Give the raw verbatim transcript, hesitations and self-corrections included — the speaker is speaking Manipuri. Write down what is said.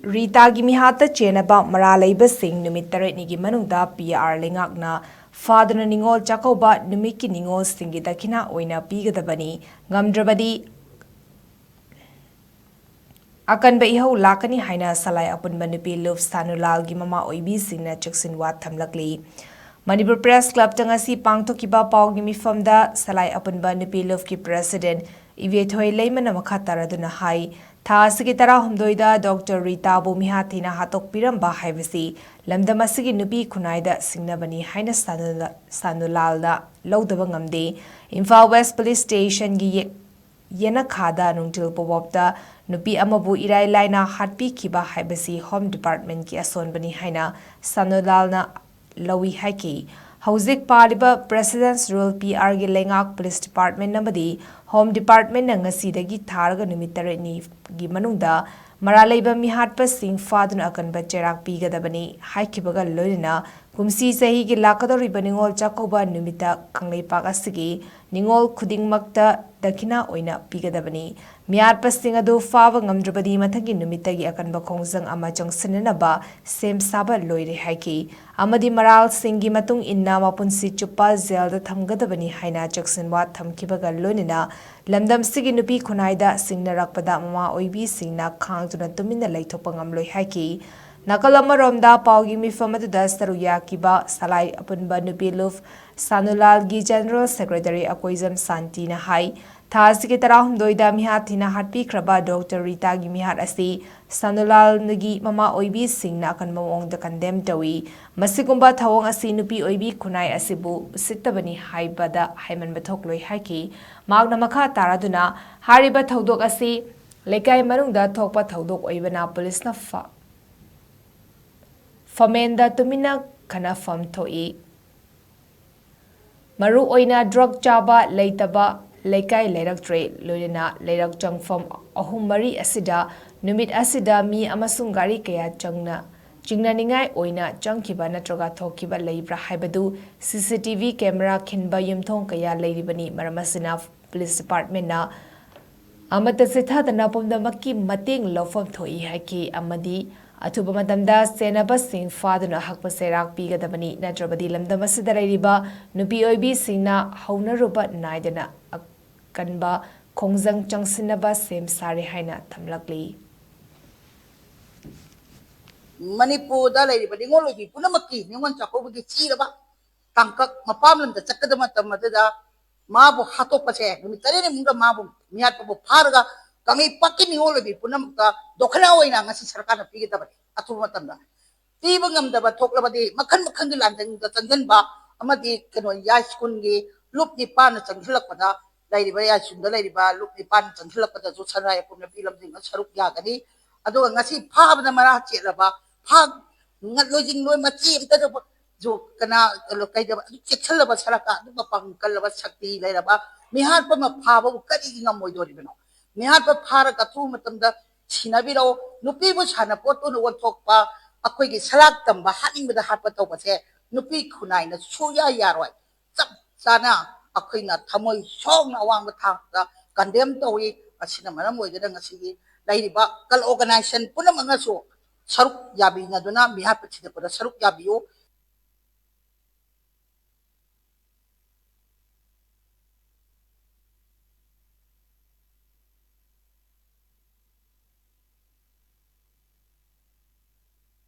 ꯔꯤꯇꯥꯒꯤ ꯃꯤꯍꯥꯠꯇ ꯆꯦꯟꯅꯕ ꯃꯔꯥꯜ ꯂꯩꯕꯁꯤꯡ ꯅꯨꯃꯤꯠ ꯇꯔꯦꯠꯅꯤꯒꯤ ꯃꯅꯨꯡꯗ ꯄꯤ ꯑꯥꯔ ꯂꯩꯉꯥꯛꯅ ꯐꯥꯗꯨꯅ ꯅꯤꯉꯣꯜ ꯆꯥꯛꯀꯧꯕ ꯅꯨꯃꯤꯠꯀꯤ ꯅꯤꯉꯣꯜꯁꯤꯡꯒꯤ ꯗꯈꯤꯅꯥ ꯑꯣꯏꯅ ꯄꯤꯒꯗꯕꯅꯤ꯫ ꯉꯝꯗ꯭ꯔꯕꯗꯤ ꯑꯀꯟꯕ ꯏꯍꯧ ꯂꯥꯛꯀꯅꯤ ꯍꯥꯏꯅ ꯁꯂꯥꯏ ꯑꯄꯨꯟꯕ ꯅꯨꯄꯤ ꯂꯨꯞ ꯁꯥꯅꯨꯂꯥꯜꯒꯤ ꯃꯃꯥ ꯑꯣꯏꯕꯤꯁꯤꯡꯅ ꯆꯦꯛꯁꯤꯟꯋꯥ ꯊꯝꯂꯛꯂꯤ꯫ ꯃꯅꯤꯄꯨꯔ ꯄ꯭ꯔꯦꯁ ꯀ꯭ꯂꯕꯇ ꯉꯁꯤ ꯄꯥꯡꯊꯣꯛꯈꯤꯕ ꯄꯥꯎꯒꯤ ꯃꯤꯐꯝꯗ ꯁꯂꯥꯏ ꯑꯄꯨꯟꯕ ꯅꯨꯄꯤ ꯂꯨꯞꯀꯤ ꯄ꯭ꯔꯦꯁꯤꯗꯦꯟ ꯏꯕꯦꯊꯣꯏ ꯂꯩꯃꯅ ꯃꯈꯥ ꯇꯥꯔꯗꯨꯅ ꯍꯥꯏ, ꯊꯥ ꯑꯁꯤꯒꯤ ꯇꯔꯥꯍꯨꯝꯗꯣꯏꯗ ꯗꯣꯛꯇꯔ ꯔꯤꯇꯥꯕꯨ ꯃꯤꯍꯥꯠ ꯊꯤꯅ ꯍꯥꯠꯇꯣꯛꯄꯤꯔꯝꯕ ꯍꯥꯏꯕꯁꯤ ꯂꯝꯗꯝ ꯑꯁꯤꯒꯤ ꯅꯨꯄꯤ ꯈꯨꯟꯅꯥꯏꯗ ꯁꯤꯡꯅꯕꯅꯤ ꯍꯥꯏꯅ ꯁꯥꯅꯨꯂꯥ-, ꯁꯥꯅꯨꯂꯥꯜꯅ ꯂꯧꯗꯕ ꯉꯝꯗꯦ꯫ ꯏꯝꯐꯥꯜ ꯋꯦꯁ ꯄꯨꯂꯤꯁ ꯁ꯭ꯇꯦꯁꯟꯒꯤ ꯌꯦ-, ꯌꯦꯅꯈꯥꯗ ꯅꯨꯡꯊꯤꯜ ꯄꯣꯕꯣꯞꯇ ꯅꯨꯄꯤ ꯑꯃꯕꯨ ꯏꯔꯥꯏ ꯂꯥꯏꯅ ꯍꯥꯠꯄꯤꯈꯤꯕ ꯍꯥꯏꯕꯁꯤ ꯍꯣꯝ ꯗꯤꯄꯥꯔꯠꯃꯦꯟꯠꯀꯤ ꯑꯁꯣꯟꯕꯅꯤ ꯍꯥꯏꯅ ꯁꯥꯅꯨꯂꯥꯜꯅ ꯂꯧꯏ ꯍꯥꯏꯈꯤ꯫ ꯍꯧꯖꯤꯛ ꯄꯥꯜꯂꯤꯕ ꯄ꯭ꯔꯦꯁꯤꯗꯦꯟꯠꯁ ꯔꯨꯜ ꯄꯤ ꯑꯥꯔꯒꯤ ꯂꯩꯉꯥꯛ ꯄꯨꯂꯤꯁ ꯗꯤꯄꯥꯔꯠꯃꯦꯟꯠ ꯑꯃꯗꯤ ꯍꯣꯝ ꯗꯤꯄꯥꯔꯠꯃꯦꯟꯠꯅ ꯉꯁꯤꯗꯒꯤ ꯊꯥꯔꯒ ꯅꯨꯃꯤꯠ ꯇꯔꯦꯠꯅꯤꯒꯤ ꯃꯅꯨꯡꯗ ꯃꯔꯥꯜ ꯂꯩꯕ ꯃꯤꯍꯥꯠꯄꯁꯤꯡ ꯐꯥꯗꯨꯅ ꯑꯀꯟꯕ ꯆꯩꯔꯥꯛ ꯄꯤꯒꯗꯕꯅꯤ ꯍꯥꯏꯈꯤꯕꯒ ꯂꯣꯏꯅꯅ ꯀꯨꯝꯁꯤ ꯆꯍꯤꯒꯤ ꯂꯥꯛꯀꯗꯧꯔꯤꯕ ꯅꯤꯉꯣꯜ ꯆꯥꯛꯀꯧꯕ ꯅꯨꯃꯤꯠꯇ ꯀꯪꯂꯩꯄꯥꯛ ꯑꯁꯤꯒꯤ ꯅꯤꯉꯣꯜ ꯈꯨꯗꯤꯡꯃꯛꯇ ꯗꯈꯤꯅꯥ ꯑꯣꯏꯅ ꯄꯤꯒꯗꯕꯅꯤ꯫ ꯃꯤꯍꯥꯠꯄꯁꯤꯡ ꯑꯗꯨ ꯐꯥꯕ ꯉꯝꯗ꯭ꯔꯕꯗꯤ ꯃꯊꯪꯒꯤ ꯅꯨꯃꯤꯠꯇꯒꯤ ꯑꯀꯟꯕ ꯈꯣꯡꯖꯪ ꯑꯃ ꯆꯪꯁꯤꯟꯅꯅꯕ ꯁꯦꯝ ꯁꯥꯕ ꯂꯣꯏꯔꯦ ꯍꯥꯏꯈꯤ꯫ ꯑꯃꯗꯤ ꯃꯔꯥꯜꯁꯤꯡꯒꯤ ꯃꯇꯨꯡ ꯏꯟꯅ ꯃꯄꯨꯟꯁꯤ ꯆꯨꯞꯄ ꯖꯦꯜꯗ ꯊꯝꯒꯗꯕꯅꯤ ꯍꯥꯏꯅ ꯆꯦꯛꯁꯤꯟꯋꯥ ꯊꯝꯈꯤꯕꯒ ꯂꯣꯏꯅꯅ ꯂꯝꯗꯝꯁꯤꯒꯤ ꯅꯨꯄꯤ ꯈꯨꯟꯅꯥꯏꯗ ꯁꯤꯡꯅꯔꯛꯄꯗ ꯃꯃꯥ ꯑꯣꯏꯕꯤꯁꯤꯡꯅ ꯈꯥꯡꯗꯨꯅ ꯇꯨꯃꯤꯟꯅ ꯂꯩꯊꯣꯛꯄ ꯉꯝꯂꯣꯏ ꯍꯥꯏꯈꯤ꯫ ꯅꯥꯀꯜ ꯑꯃꯔꯣꯝꯗ ꯄꯥꯎꯒꯤ ꯃꯤꯐꯝ ꯑꯗꯨꯗ ꯁꯔꯨꯛ ꯌꯥꯈꯤꯕ ꯁꯂꯥꯏ ꯑꯄꯨꯟꯕ ꯅꯨꯄꯤ ꯂꯨꯞ ꯁꯥꯅꯨꯂꯥꯜꯒꯤ ꯖꯦꯅꯔꯦꯜ ꯁꯦꯀ꯭ꯔꯦꯇꯔꯤ ꯑꯀꯣꯏꯖꯝ ꯁꯥꯟꯇꯤꯅ ꯍꯥꯏ, ꯊꯥ ꯑꯁꯤꯒꯤ ꯇꯔꯥꯍꯨꯝꯗꯣꯏꯗ ꯃꯤꯍꯥꯠ ꯊꯤꯅ ꯍꯥꯠꯄꯤꯈ꯭ꯔꯕ ꯗꯣꯛꯇꯔ ꯔꯤꯇꯥꯒꯤ ꯃꯤꯍꯥꯠ ꯑꯁꯤ ꯁꯥꯅꯨꯂꯥꯜꯒꯤ ꯃꯃꯥ ꯑꯣꯏꯕꯤꯁꯤꯡꯅ ꯑꯀꯟꯕ ꯃꯑꯣꯡꯗ ꯀꯟꯗꯦꯝ ꯇꯧꯏ꯫ ꯃꯁꯤꯒꯨꯝꯕ ꯊꯧꯑꯣꯡ ꯑꯁꯤ ꯅꯨꯄꯤ ꯑꯣꯏꯕꯤ ꯈꯨꯟꯅꯥꯏ ꯑꯁꯤꯕꯨ ꯎꯁꯤꯠꯇꯕꯅꯤ ꯍꯥꯏꯕꯗ ꯍꯥꯏꯃꯟꯕ ꯊꯣꯛꯂꯣꯏ ꯍꯥꯏꯈꯤ꯫ ꯃꯍꯥꯛꯅ ꯃꯈꯥ ꯇꯥꯔꯗꯨꯅ ꯍꯥꯏꯔꯤꯕ ꯊꯧꯗꯣꯛ ꯑꯁꯤ ꯂꯩꯀꯥꯏ ꯃꯅꯨꯡꯗ ꯊꯣꯛꯄ ꯊꯧꯗꯣꯛ ꯑꯣꯏꯕꯅ ꯄꯨꯂꯤꯁꯅ ꯐ-, ꯐꯃꯦꯟꯗ ꯇꯨꯃꯤꯟꯅ ꯈꯟꯅꯐꯝ ꯊꯣꯛꯏ꯫ ꯃꯔꯨ ꯑꯣꯏꯅ ꯗ꯭ꯔꯒ ꯆꯥꯕ ꯂꯩꯇꯕ ꯂꯩꯀꯥꯏ ꯂꯩꯔꯛꯇ꯭ꯔꯦ, ꯂꯣꯏꯅꯅ ꯂꯩꯔꯛ ꯆꯪꯐꯝ ꯑꯍꯨꯝ ꯃꯔꯤ ꯑꯁꯤꯗ ꯅꯨꯃꯤꯠ ꯑꯁꯤꯗ ꯃꯤ ꯑꯃꯁꯨꯡ ꯒꯥꯔꯤ ꯀꯌꯥ ꯆꯪꯅ, ꯆꯤꯡꯅꯅꯤꯡꯉꯥꯏ ꯑꯣꯏꯅ ꯆꯪꯈꯤꯕ ꯅꯠꯇ꯭ꯔꯒ ꯊꯣꯛꯈꯤꯕ ꯂꯩꯕ꯭ꯔꯥ ꯍꯥꯏꯕꯗꯨ ꯁꯤ ꯁꯤ ꯇꯤ ꯚꯤ ꯀꯦꯃꯦꯔꯥ ꯈꯤꯟꯕ ꯌꯨꯝꯊꯣꯡ ꯀꯌꯥ ꯂꯩꯔꯤꯕꯅꯤ꯫ ꯃꯔꯝ ꯑꯁꯤꯅ ꯄꯨꯂꯤꯁ ꯗꯤꯄꯥꯔꯠꯃꯦꯟꯅ ꯑꯃꯠꯇ ꯆꯤꯠꯊꯗꯅ ꯄꯨꯝꯅꯃꯛꯀꯤ ꯃꯇꯦꯡ ꯂꯧꯐꯝ ꯊꯣꯛꯏ ꯍꯥꯏꯈꯤ ꯑꯃꯗꯤ ꯑꯊꯨꯕ ꯃꯇꯝꯗ ꯆꯦꯟꯅꯕꯁꯤꯡ ꯐꯥꯗꯨꯅ ꯍꯛꯄ ꯆꯩꯔꯥꯛ ꯄꯤꯒꯗꯕꯅꯤ, ꯅꯠꯇ꯭ꯔꯕꯗꯤ ꯂꯝꯗꯝ ꯑꯁꯤꯗ ꯂꯩꯔꯤꯕ ꯅꯨꯄꯤ ꯑꯣꯏꯕꯤꯁꯤꯡꯅ ꯍꯧꯅꯔꯨꯕ ꯅꯥꯏꯗꯅ ꯑꯀꯟꯕ ꯈꯣꯡꯖꯪ ꯆꯪꯁꯤꯟꯅꯕ ꯁꯦꯝ ꯁꯥꯔꯦ ꯍꯥꯏꯅ ꯊꯝꯂꯛꯂꯤ꯫ ꯃꯅꯤꯄꯨꯔꯗ ꯂꯩꯔꯤꯕ ꯅꯤꯉꯣꯜ ꯑꯣꯏꯕꯤ ꯄꯨꯝꯅꯃꯛꯀꯤ ꯅꯤꯉꯣꯜ ꯆꯥꯛꯀꯧꯕꯒꯤ ꯆꯤꯔꯕ ꯇꯥꯡꯀꯛ ꯃꯄꯥꯝ ꯂꯝꯗ ꯆꯠꯀꯗꯕ ꯃꯇꯝ ꯑꯗꯨꯗ ꯃꯥꯕꯨ ꯍꯥꯠꯇꯣꯛꯄꯁꯦ, ꯅꯨꯃꯤꯠ ꯇꯔꯦꯠꯅꯤ ꯃꯅꯨꯡꯗ ꯃꯥꯕꯨ, ꯃꯤꯍꯥꯠꯄꯕꯨ ꯐꯥꯔꯒ ꯀꯪꯂꯩꯄꯥꯛꯀꯤ ꯅꯤꯉꯣꯜ ꯑꯣꯏꯕꯤ ꯄꯨꯝꯅꯃꯛꯇ ꯗꯣꯈꯅꯥ ꯑꯣꯏꯅ ꯉꯁꯤ ꯁꯔꯀꯥꯔꯅ ꯄꯤꯒꯗꯕꯅꯤ꯫ ꯑꯊꯨꯕ ꯃꯇꯝꯗ ꯄꯤꯕ ꯉꯝꯗꯕ ꯊꯣꯛꯂꯕꯗꯤ ꯃꯈꯜ ꯃꯈꯜꯒꯤ ꯂꯥꯟꯗꯥꯡꯗ ꯆꯪꯁꯤꯟꯕ ꯑꯃꯗꯤ ꯀꯩꯅꯣ ꯌꯥꯏꯁ꯭ꯀꯨꯜꯒꯤ ꯂꯨꯞ ꯅꯤꯄꯥꯟꯅ ꯆꯪꯁꯤꯜꯂꯛꯄꯗ, ꯂꯩꯔꯤꯕ ꯌꯥꯏꯁ꯭ꯀꯨꯜꯗ ꯂꯩꯔꯤꯕ ꯂꯨꯞ ꯅꯤꯄꯥꯟꯅ ꯆꯪꯁꯤꯜꯂꯛꯄꯗꯁꯨ ꯁꯅꯥ ꯌꯥꯏꯐꯝ ꯅꯨꯄꯤ ꯂꯝꯖꯤꯡꯕ ꯁꯔꯨꯛ ꯌꯥꯒꯅꯤ꯫ ꯑꯗꯨꯒ ꯉꯁꯤ ꯐꯥꯕꯗ ꯃꯔꯥ ꯆꯦꯠꯂꯕ, ꯐꯥ ꯉꯠꯂꯣꯏ ꯖꯤꯡꯂꯣꯏ ꯃꯆꯤ ꯑꯝꯇꯗ ꯖꯨ ꯀꯅꯥ ꯀꯩꯗꯕ ꯑꯗꯨ ꯆꯦꯛꯁꯤꯜꯂꯕ ꯁꯔꯀꯥꯔ, ꯑꯗꯨ ꯃꯄꯥꯡꯒꯜ ꯀꯜꯂꯕ ꯁꯛꯇꯤ ꯂꯩꯔꯕ ꯃꯤꯍꯥꯠꯄ ꯑꯃ ꯐꯥꯕꯕꯨ ꯀꯔꯤꯒꯤ ꯉꯝꯃꯣꯏꯗꯣꯔꯤꯕꯅꯣ? ꯃꯤꯍꯥꯠꯄ ꯐꯥꯔꯒ ꯑꯊꯨꯕ ꯃꯇꯝꯗ ꯁꯤꯟꯅꯕꯤꯔꯛꯑꯣ꯫ ꯅꯨꯄꯤꯕꯨ ꯁꯥꯟꯅꯄꯣꯠ ꯑꯣꯏꯅ ꯑꯣꯟꯊꯣꯛꯄ, ꯑꯩꯈꯣꯏꯒꯤ ꯁꯂꯥꯛ ꯇꯝꯕ, ꯍꯥꯠꯅꯤꯡꯕꯗ ꯍꯥꯠꯄ ꯇꯧꯕꯁꯦ ꯅꯨꯄꯤ ꯈꯨꯟꯅꯥꯏꯅ ꯁꯨꯡꯌꯥ ꯌꯥꯔꯣꯏ꯫ ꯆꯞ ꯆꯥꯅ ꯑꯩꯈꯣꯏꯅ ꯊꯃꯣꯏ ꯁꯣꯛꯅ ꯑꯋꯥꯡꯕ ꯊꯥꯛꯇ ꯀꯟꯗꯦꯝ ꯇꯧꯏ꯫ ꯑꯁꯤꯅ ꯃꯔꯝ ꯑꯣꯏꯗꯨꯅ ꯉꯁꯤꯒꯤ ꯂꯩꯔꯤꯕ ꯀꯜ ꯑꯣꯔꯒꯅꯥꯏꯖꯦꯁꯟ ꯄꯨꯝꯅꯃꯛꯅꯁꯨ ꯁꯔꯨꯛ ꯌꯥꯕꯤꯅꯗꯨꯅ ꯃꯤꯍꯥꯠꯄ ꯊꯤꯗꯠꯄꯗ ꯁꯔꯨꯛ ꯌꯥꯕꯤꯌꯨ꯫